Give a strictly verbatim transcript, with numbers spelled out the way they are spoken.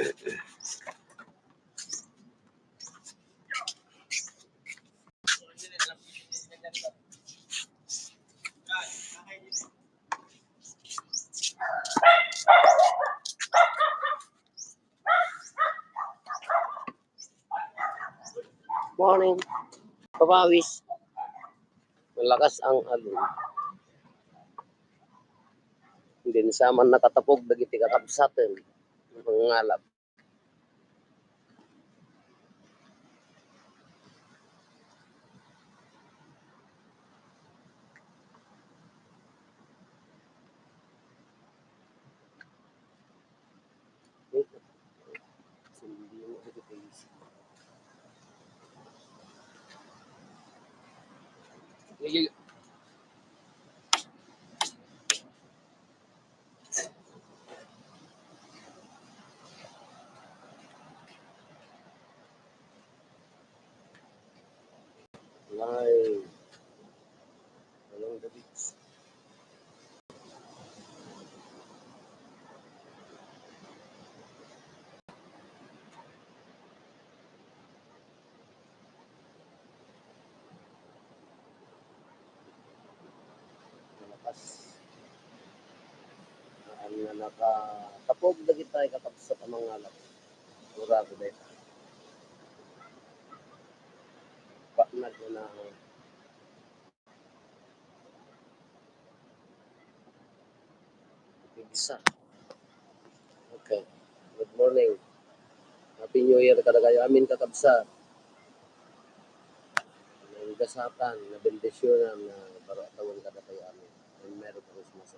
Morning. Papawis. Malakas ang alon. Hindi na sa man nakatapog dagiti kakabsaten. Mangalap. Live along the beach. Malakas. Haan nga nakatapog dagiti kakabsat a mangalap. Sigurado dayta. Baknag na na. Igsa. Okay. Good morning. Happy New Year kadakayo amin, kakabsat. Nagasatan, nabendisyunan nga baro a tawen kadakayo amin. And Merry Christmas.